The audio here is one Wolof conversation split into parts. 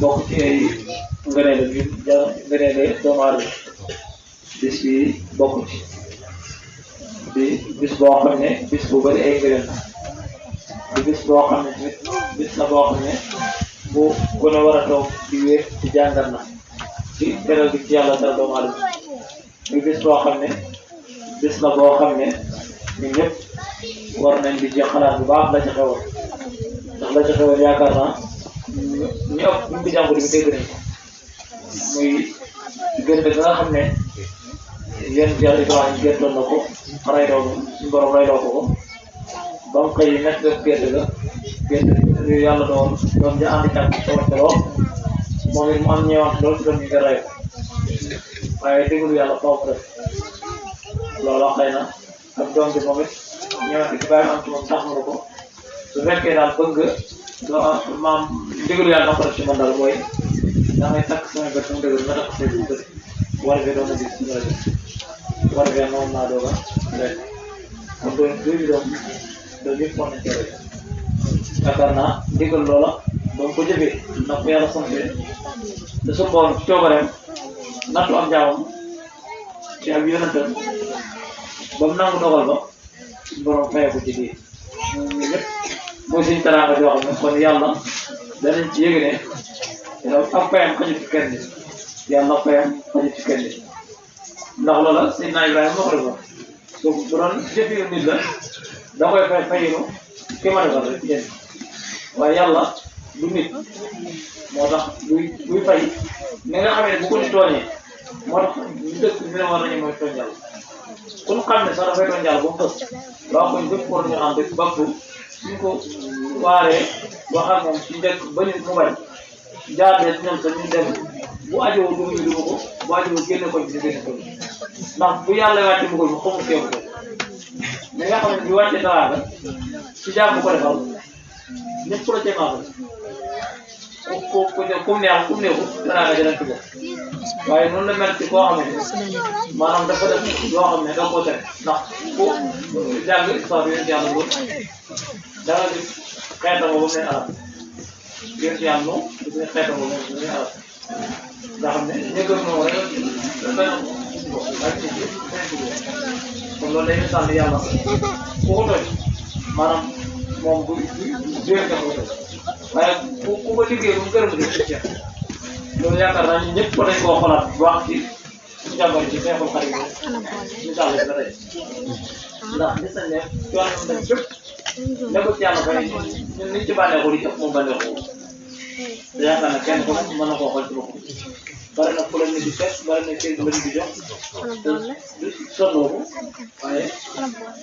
bokk ci ay ngëneel yu ngëneel doomu aadama bis bi bokk ci di bis boo xam ne bis bu bëri ay ngëneel di bis boo xam ne tamit bis la boo xam ne bu gën a war a toog di wér di jàngat na ci teral bi ci yàlla dara doomu aadama di bis boo xam ne bis la boo xam ne ñun ñëpp war nañ di jeex xalaat bu baax la ca xewoon ndax la ca xewoon yaakaar naa ñu ëpp ñu ko jàngu di dégg nañ ko muy diggante bi nga xam ne yéen yàlla Ibrahima géntoon na ko rayloo suñu borom rayloo ko ba mu xëy nekk gerte ga gerte yàlla doon ja ànd càgg tawante lool moom it mu am ñeewante lool si doon ñu nga ray waaye déglu yàlla foofu rek loolu xëy na ak doom bi moom it ñëwante ci bàyyi am ci moom tax na ko su fekkee daal bëgg doo maam déglu yàlla na ko def ci man daal mooy da ngay takk sama bët mu déglu nga takk say bët war fee doon na gis suñu rajo war fee moom naa doog a rek kon doon yëpp war nañ cee rek yaakaar naa ndigal loola ba mu ko jëfee na ko yàlla sante te su boon ci coobareem nattu am jaamam ci ak yonentam ba mu nangu dogal ba suñu borom fayee ko ci biir ñëpp mooy suñu teraanga joo xam ne kon yàlla danañ ci yëg ne ak payam xajut ci kenn yàlla payam xajut ci kenn ndax loola Seydina Ibrahima moo ko defoon so bu doon jëfi nit la da koy fayinu ki ma defal rek yéen waaye yàlla du nit moo tax buy fay ni nga xamee ne bu ko nit tooñee moo tax ñu dëkk bi ne war nañu mooy tooñ yàlla kon xam ne sax dafay tooñ yàlla ba mu fës waaw kon bépp war nañu ànd ba suñ ko waaree wax ak moom ci njëkk ba nit mu bañ jaaree ci ñoom sax ñu dem bu ajoo dugg ñu dugg ko bu ajoo génne ko ñu génne ko ndax bu yàlla wàcce mu ko mu xamul teewu ko mais nga xam ne bu wàccee teraanga ci jaam bu ko defal ñëpp la cee maasal ku neex ku neexut teraanga dinañ ci bokk waaye noonu la mel ci koo xam ne maanaam dafa def loo xam ne da koo tere ndax ku jàng histoire yéen yàlla lool da nga gis xeetam ba mu ne arab yéen yàlla noonu gis nga xeetam ba mu ne arab nga xam ne ñëgëm noonu rek kon loolu day misaal ni yàlla ku ko tooñ maanaam moom du jéem a ko tooñ waaye ku ko liggéey bu mu gërëm di ci ceeb loolu yaakaar naa ni ñëpp ko dañ koo xoolaat bu baax ci suñu jàngoro ci feexul xarit yi misaal la ba tey ndax gis nañ ne coono dañ fépp nekkul ci yàlla fay ñun niñ ci bànneexoo di ëpp moom bànneexoo te yaakaar naa kenn ku ne mën na koo xool ci boppam bari na ku la nit di fekk bari na kenn ku la nit di jox te sonnoo ko waaye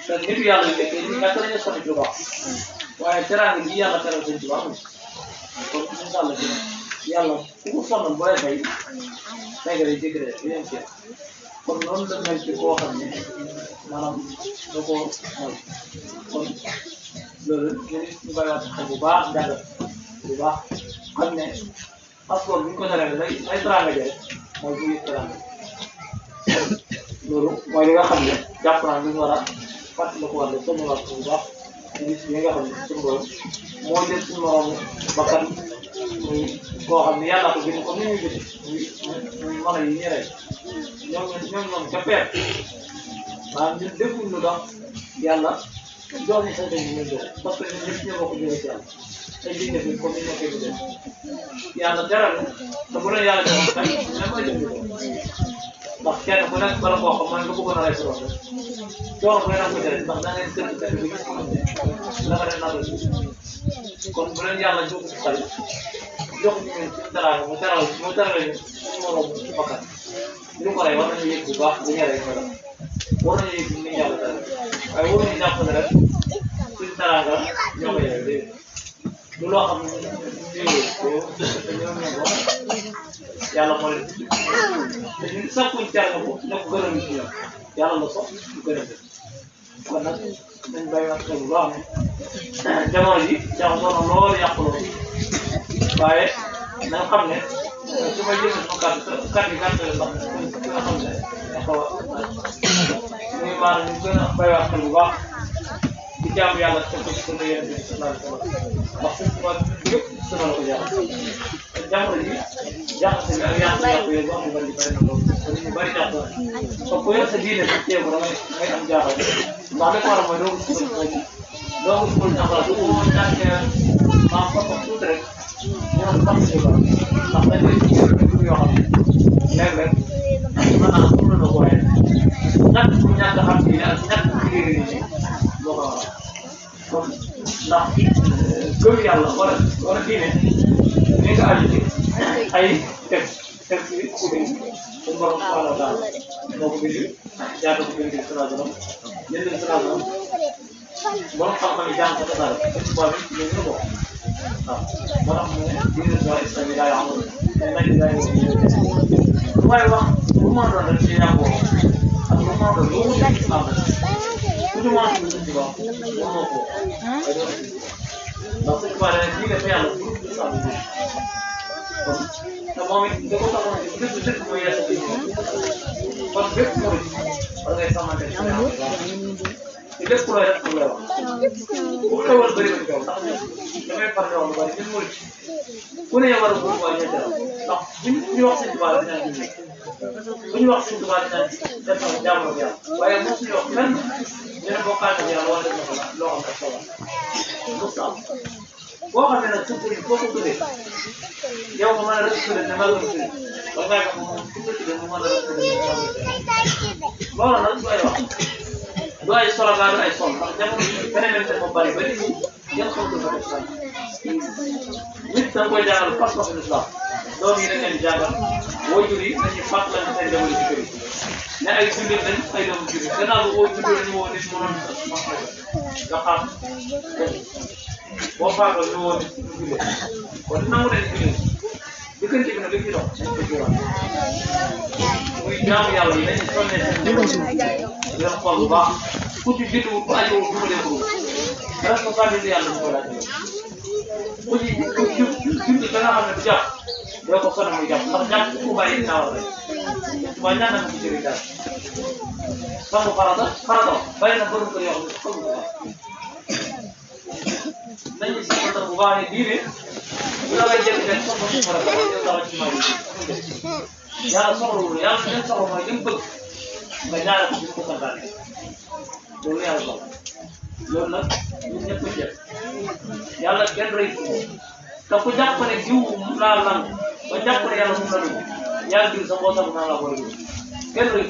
te nitu yàlla yi fekkee ñi ñàkk nañu sonn ci lu baax waaye teraanga ji yàlla teral seen ci baax kon incha allah yàlla ku ko sonn bu lay fay fay nga day jéggi rek di leen ceeb kon noonu la mel ci koo xam ne maanaam da koo mooy kon loolu ñu bàyyiwaat xel bu baax jàngat bu baax xam ne passeport bi ñu ko teree lay teraanga jëre mooy bu yëg teraanga loolu mooy li nga xam ne jàpp naa lu ñu war a fàttali ko wàllu soññiwaat bu baax ci bis bi nga xam ne suñu borom moo jël suñu moromu bakkan muy koo xam ne yàlla ko bind comme ni ñuy bind muy mën a yi ñuy rey ñoom ca peer maanaam ñun defuñ lu dox yàlla jox ñu sañ ñu ñu jox parce que ñun ñëpp ñoo bokk jóge ci yàlla ay liñ def comme ni ñu koy def yàlla teral te bu leen yàlla joxoon tamit ñoom mooy def ndax kenn ku nekk bala koo xam mooy nga bëggoon a rey sa bopp coono bu leen am ko jëriñ ndax da ngay gën a bi gis ko la nga def naa doon kon bu leen yàlla jox ci xel jox ñu ñun suñu teraanga mu teral ñu suñu morom ci bakkan ñu ko rey war nañu yëg bu baax bu ñu rey ko def war nañu yëg ni yàlla teral waaye waruñu jàpp ne rek suñu teraanga ñoo ko yore déedéet du loo xam ne ñoo ko yàlla moo leen te ñun sax kuñ teraanga ko ne ko gërëm ci ñoom yàlla la sox du gërëm kon nag nañ bàyyiwaat xel bu baax ne jamono ji jaxasoo na lool yàqu lool waaye na nga xam ne su ma jëlee sama kàddu yi gàtt la ndax ki nga xam ne dafa muy maanaam ñu gën a bàyyiwaat xel bu baax ci jaamu yàlla teg ko ci sunna Yonent bi sallallahu alayhi wa sallam ndax suñu tubaab yëpp sunna la ko jaamu te jamono ji jaxase bi ak yàqu-yàqu yooyu bu am lu bari di bari na loolu te nit ñu bari jàpp kon ku yor sa diine bi teew da ngay am jaaxal ndax li ko waral mooy doo ko sukkandiku doo ko sukkandiku am du ko ñàkkee maam foofu tuuti rek ñu ne tax ñu ba ndax dañ lay ci yoo xam ne léeg-léeg mën naa am na ko waaye ñàkk bu ñàkk xam diine ak ñàkk bu liggéey nit ñi moo ko waral kon ndax gëm yàlla wala diine ni nga aju ci ay teg ci suñu borom subhanahu wa taala moo ko bind jaata ko bind sallallahu alayhi wa sallam borom xam-xam yi jàng ko tasaare tubaab yi ñoo ñu ko waaw moo tax mu ne diine islam yi daay amul nañ daay waaye wax lu ma doon rek ci yàggoo ak lu ma doon lu mu ci islam rek ku ci mën ci ci wax moo ko ndax suñu tubaab rek diine fa yàlla pour islam bi kon te moom it da ko taxoon ne dëgg mooy yàlla ci kon bépp murid war ngay xamante ne te lépp looy def pour lay wax bu xewal bëri na ci kaw ndax damay faral di wax lu bari ñun murid ku ne war a góorgóorlu ñetti ndax bu ñu wax seen tubaab dinañ ci bu ñu wax seen tubaab dinañ def na jaamu ak yàlla waaye mosuñu wax lenn ñu ne bokkaat ak yàlla wala def na ko loo xam ne solo boo xam ne nag suuf si foo ko tuddee yow nga mën a restitué ne maa ngi tuddee ba ngaa ko moom su ko tuddee mu mën a restitué ne maa ngi tuddee loolu nag du ay wax du ay solo gaa du ay sol ndax jamono bi phénomène moo bari ba nit ñi ngeen xam ko islam nit da nga koy jàngal pas-pasu islam doom yi dañ leen di jàngal waajur yi dañuy fàttalante seen jamono ci kër yi ne ay jullit lañ ay doomu jullit gannaaw bi woo juddoo lañu woo nit mu doon nga xam boo faatoo ñu woo nit ñu jullit kon nangu leen jullit diggante bi nag li ci dox dañ ko jiwaat muy jaamu yàlla yi dañuy sonnee seen jamono di leen xool bu baax ku ci juddu bu ajoo du ma leen ko responsabilité yàlla du ko laaj ku ci judd da nga xam ne du jàpp doo ko sonn muy jàpp ndax jàpp ku bàyyi naa war rek waaye ñaan na ko ci jëriñ daal sangu farata bàyyi na borom kër yoo xam ne nañu si kontaan bu baax ne diine bu la lay jënd soxla su farata yow dara ci maa yi yàlla soxlawul yàlla leen soxla mooy li mu bëgg nga ñaare ko ñu ko santaane loolu yàlla soxla loolu nag ñun ñëpp a jël yàlla kenn rëy te ku jàpp ne jiw laa lan ba jàpp ne yàlla mu la dugg yaa ngi sa mbootam naa la koy dugg kenn rëy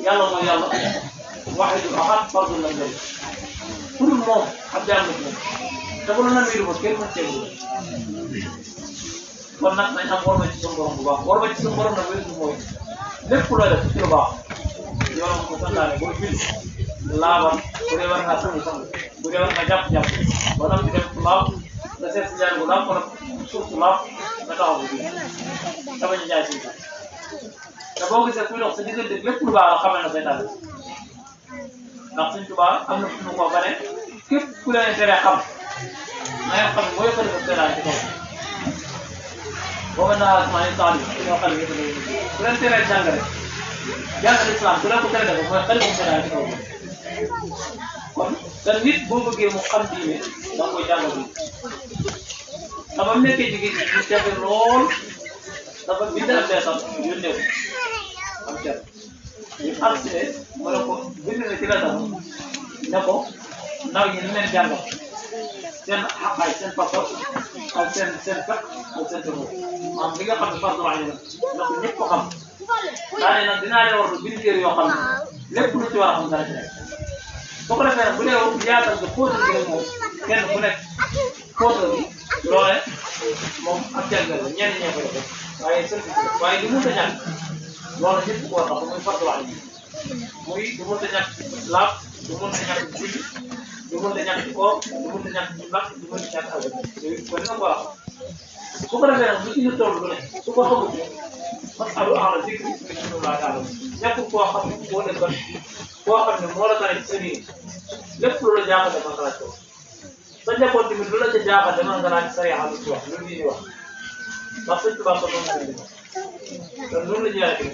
yàlla mooy yàlla waahidul ahad fardul lam yalid ku dul moom ab jaam la ci moom te bu la namee ko kenn mën cee kon nag nañ am worma ci suñu borom bu baax worma ci suñu borom nag wér mooy lépp looy def ci lu baax yow ko santaane boo julli laabal bu dee war ngaa sangu sangu bu dee war nga jàpp ba nag di def laab nga seet si jaay bu laab wala suuf su laab nga taxaw bu julli te bañ a jaay si te boo gisee kuy dox sa diggante lépp lu baax la xamal na seytaane ndax Sëñ Tuubaa am na fu mu ko ba ne képp ku leen tere xam na ngeen xam ne mooy ko defal seytaane ci kaw boo ko naan maa ngi taal bi ñoo xam ne yëpp dañuy ku leen teree jàngale jàngale islam ku leen ko tere def mooy xale bu seytaane ci kaw kon te nit boo bëggee mu xam diine da nga koy jàngal bi te ba mu nekkee jigéen ñi mu jafe lool dafa bind ak leetar yónnee ko am cer ñu accidé mu ne ko bind na ci leetar ne ko ndaw ñi ni leen jàngal seen xaqaay seen passeport ak seen fekk ak seen tënku maanaam li nga xam ne fardu la ñu ne ko ñëpp ko xam daanaka nag dinaa leen war a bind téere yoo xam ne lépp lu ci war a xam dara ci nekk soo ko defee nag bu dee yaatal nga fóotal bi rek moom kenn ku nekk fóotal bi loole moom ab jàngal la ñenn ñee koy def waaye seen waaye li mënut a ñàkk loolu ñëpp ko war a xam muy fardu la ñu muy du mënut a ñàkk laab du mënut a ñàkk julli du mënut a ñàkk koor du mënut a ñàkk mbaq du mënut a ñàkk alal yooyu kon nag war a xam su ko defee nag lu ci ñu toll lu ne su ko xamul parce que lu am la dégg nga laa daal ñàkkul koo xam ne moo nekkoon koo xam ne moo la tane ci sa biir lépp lu la jaaxal demal nga laaj ko sa njaboot tamit lu la ca jaaxal demal nga laaj sariya lu ci wax lu ñuy wax ndax Sëñ Tuubaa ko noonu la ñu kon noonu la ñu yàlla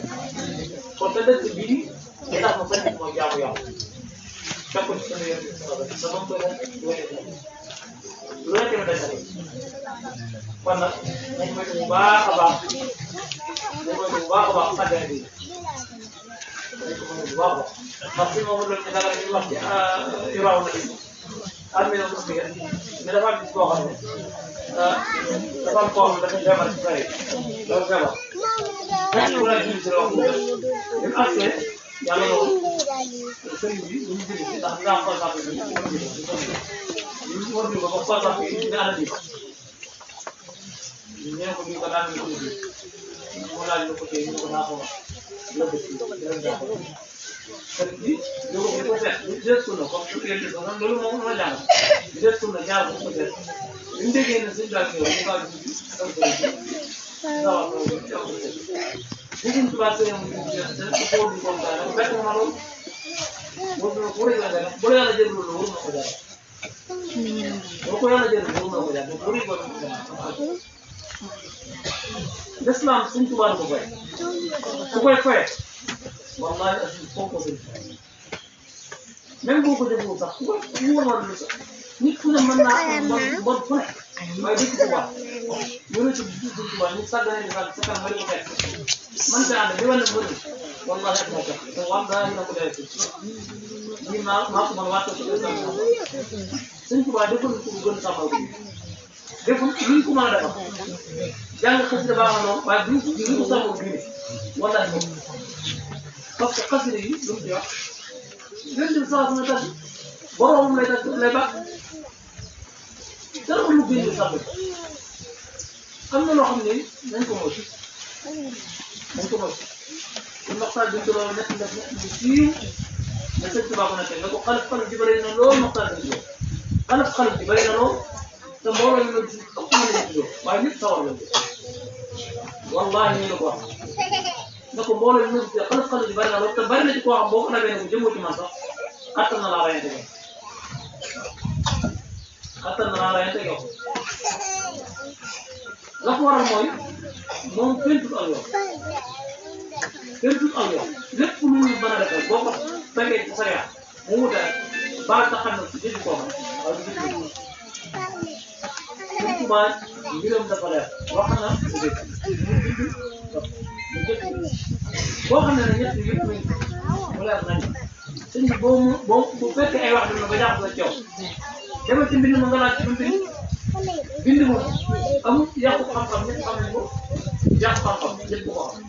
kon te dëkk bii li tax ma sañ mooy jaamu yàlla fekk ci sama yoon sa moom koy def lu la tamit day sabab kon nag nañ moytu bu baax a baax nañ moytu bu baax a baax sàggane bi nañ ko moytu bu baax a baax ndax si moom la ñu dara ñu wax ci iraaw na bi armée na musliya mais dafa am bis boo xam ne dafa am koo xam ne dafa feebar ci fay dafa feebar fekk ku la julli si la wax mu def bi mu accès yàlla loolu sëriñ bi lu mu julli si ndax dinaa xool sax bi ñu war ñu ko ba xool sax bi dina ànd bi ñu ñëw ko ñu ko daan ñu ko julli mu laaj ñu ko tey ñu ko naa ko wax la dëkk dërëm daa ko sëriñ bi ñu ko seet ñu des sunna comme su fekkee ne loolu moom la jàng ñu des sunna ñaar bu ko seet bi mu déggee ne suñu daal ñëw ñu baax ñu ci am sëriñ bi daaw ak loolu ci am sëriñ bu ñu tubaab sëriñ mu ñu dañ ko xool di comme ça bett ma loolu boobu nag bu rëy la nga bu la yàlla jël loolu war na ko jaar boo ko yàlla jël loolu war na ko jaar bu rëy war na ko jaar l'islam suñ tubaab ko fay ku koy fay wallahi asi foo ko sëriñ même boo ko defoo sax ku ko wóor wala lu sax nit ku ne mën naa am bon fu ne waaye dëkk tubaab mënu ci suñ tubaab ñu sàggane di sa kan ma di ko fekk man ca ànd di wala mbëri wallahi ak moo tax te wallahi na ko dee ñi maa ko mën wàtte ko suñ tubaab deful ko gën sàmmal ko deful luñ ko mën a defal jàng xasida baax na lool waaye duñ ko sàmmal diine wallahi ko parce que xasida yi lu mu ci wax leen di saa su ne tas boroom lay tas lay baax dara lu génn sàmm am na loo xam ne nañ ko moytu nañ ko moytu suñu waxtaan bi ñu doon nekk bu siiw ne sëñ Tuubaa ko nekkee nga ko xalif ji bëri na lool waxtaan bi ñu xalif ji bëri na lool te mbooloo ñu doon ëpp na leen ci waaye ñëpp sawar lañ wallahi ñu la ko wax ne ko mbooloo ñu doon xalif ji bëri na lool te bëri na ci koo xam boo ko nabee ne ko jëmoo ci man sax attan na laa rayante yow attan na laa rayante yow la ko waral mooy moom fentul ak yow fentul ak yow lépp lu ñu mën a defal boo ko fekkee ci sa yaay mu wute rek baal ta xam ne ci jëndi koo xam waaye du jëndi suñ tubaab mbiram dafa leer wax na mu dégg mu jënd boo xam ne ne ñett yëpp mu leer nañ sëñ bi boo bu fekkee ay wax dem na ba jàpp la ceew demal ci mbind ma nga laaj ci bind moom amul yàqu xam-xam ñëpp xam nañ ko yàqu xam-xam ñëpp ko xam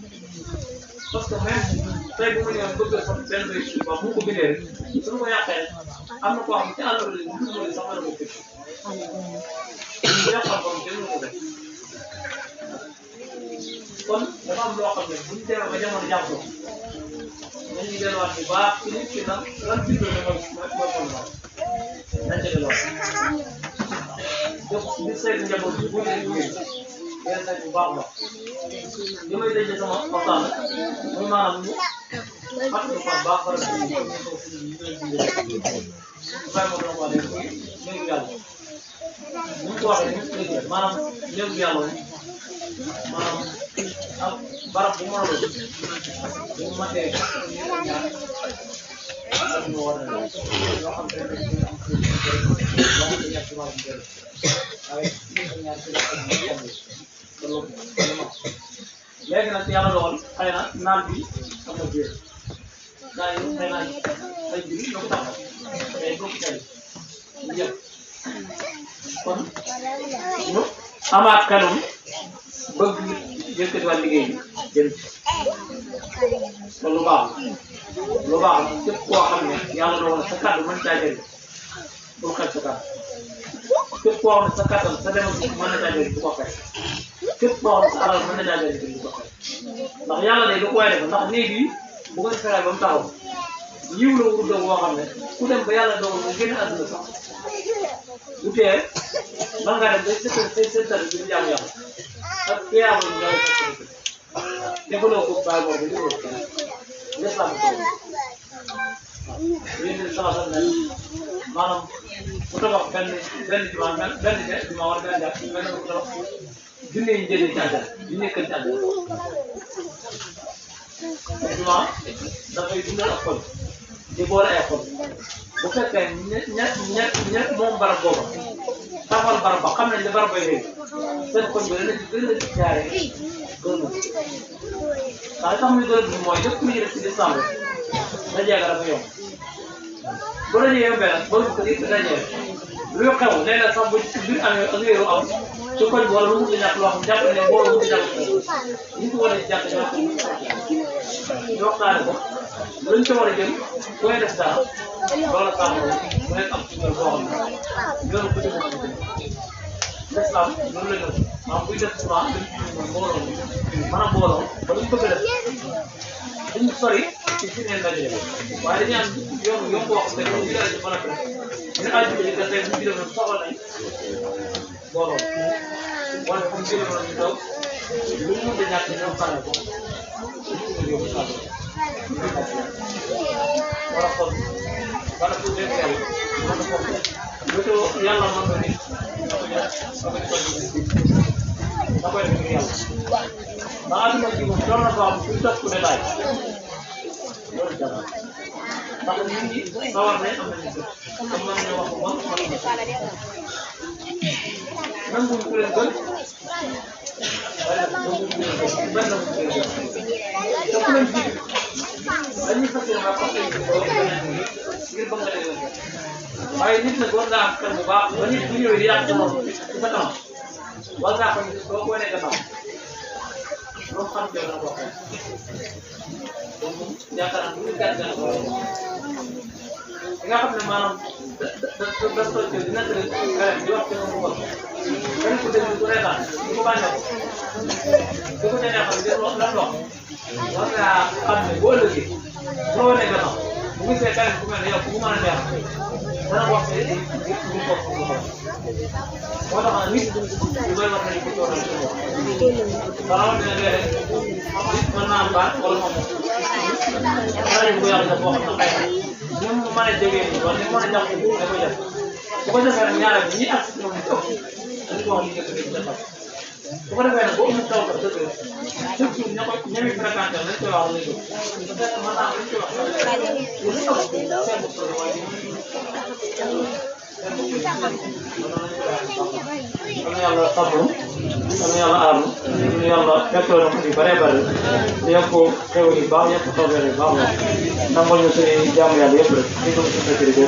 parce que même tey bu ma ñëwoon bëgg a sax benn béy suuf bu ko bindee rek su ma ko yàqee am na koo xam ci àll bi lu mu sax mën a ko fekk yàqu xam-xam kenn mënu ko def kon dafa am loo xam ne bu ñu demee ba jamono jàpp ko nañu delluwaat bu baax ci nit ki nag lan bindoo ne mooy fondement nañ ca delluwaat donc li saytu njaboot bi bu ñu leen ngeen saytu bu baax a baax li may dajee sama waxtaan rek mooy maanaam ñu fàttali ko baax faral di ñu ko suñu ñu leen dundee bàyyi ma doon wax léegi muy néegu yàlla bu ñu ko waxee ñu dégg maanaam néegu yàlla maanaam ak barab bu mën a doon bu mu matee ñaar ak ñu war a yoo xam ne léegi nag yàlla dogal xëy na naan bi am na biir gaa yi xëy na ay biir ñoo ko taxaw day bokk tali yëpp kon ñu amaat kanam bëgg yëkkatiwaat liggéey bi jëm loolu lu baax la képp koo xam ne yàlla dogal sa kàddu mën caa jëriñ bul xeeb sa kàddu képp koo xam ne sa kàttan sa demal mën na caa jëriñ bu ko xeeb képp koo xam ne sa alal mën na caa jëriñ bu ko xeeb ndax yàlla day lu ko waay def ndax néeg yi bu ko defee ba mu taxaw yiw la wut doog boo xam ne ku dem ba yàlla dogal nga génn àdduna sax bu tee mën ngaa dem day seetal bi di jaamu yàlla ak yaa ngi lay fekk defaloo ko bàyyi boobu defaloo ko kenn l'islam ko waaw yéen a sama sax ne maanaam bu tabax benn jumaa war benn jàpp benn bu tabax junne yi jëlee ci àjjana junne kër ci àjjana jumaa dafay dundal ak xol di boole ay xol bu fekkee ña moom barab booba taxawal barab ba xam nañ ne barab bay léegi seen koñ bi dana gën a jaaree gën a ndax li tax muy gën a mooy lépp lu ñu def ci décembre dajee nga dafa yomb bu dajee yombee nag ba ko it dajee luy xew léeg-léeg sax bu ci biir amee ak wéeru am su koñ bi wala lu mu di ñàkk loo xam jàpp ne mbooloo mu di ñàkk ñu ko war a jàpp ñu waxtaane ko luñ ca war a jëm booy def dara loolu sax mu nekk am suñu boo xam ne loolu ko jëmoo ko l'islam loolu la ñu maanaam buy def souvent dañ ci mbooloo mën a mbooloo ba luñ bëgg a def duñ sori ci neen daje waaye dañuy am yoon boo xam ne moom ñu dara ci mën a def ñu àjj bi nga tey bu ñu jëloon soxla nañ mbooloo wala bu ñu jëloon ñu daw lu mu mën a ñàkk ñoom xale ko yóbbu xale war a xool wala pour def yàlla mën na ko lu ko yàlla mën na nit da koy def da koy def yàlla ndax àdduna ji moom doon na ko am kuy topp ku détail loolu dara ndax nit ñi sawar nañ am nañu gën am nañu wax bu bon mën nañu nanguñ ku leen gën waaye nag nanguñ ku leen gën benn nanguñ ku leen gën te ku leen jiitu dañuy fas yéene wax ngir ba nga leen waaye nit nag war ngaa am xel bu baax ba nit bu ñëwee di yàq sa bopp ci sa kanam war ngaa ko gis boo ko wanee gannaaw loolu xam nga dana ko waxee donc yaakaar naa lu gàtt gàtt li nga xam ne maanaam da toog di nekk rek di wax ci moom bu baax dañ ko déglu du reetaan di ko bànneeku di ko neexal di lan wax war ngaa xam ne boo ëllëgee bu la wanee gannaaw bu gisee keneen ku mel ne yow ku mën a neex dana wax ne du toog moo tax nag nit ñu bëri war nañu ko toogal ci moom rawatina léeg-léeg nit mën naa am baat wala moom xale bu ko yàlla def boo xam ne xëy na ñoom mu mën a jege nii wala ni mën a jàpp da koy def bu ko defee nag ñaareel bi ñi ak si ñoom ñu ëpp dañu ko wax li njëkk bi defal bu ko defee nag boo amul taw ba dëgg la surtout ña koy ña muy fréquenté lañ koy wax lay doon peut être mën naa am lañ koy wax lu ëpp seen bopp la waaye dana yàlla sàmm dana yàlla aar dana yàlla fekkoo na ko fi bëree bëri te yëpp xew yi baax yëpp tawfeex yi baax la nangol ñu suñuy jaamu yàlla yëpp rek ñu ko suñu sécurité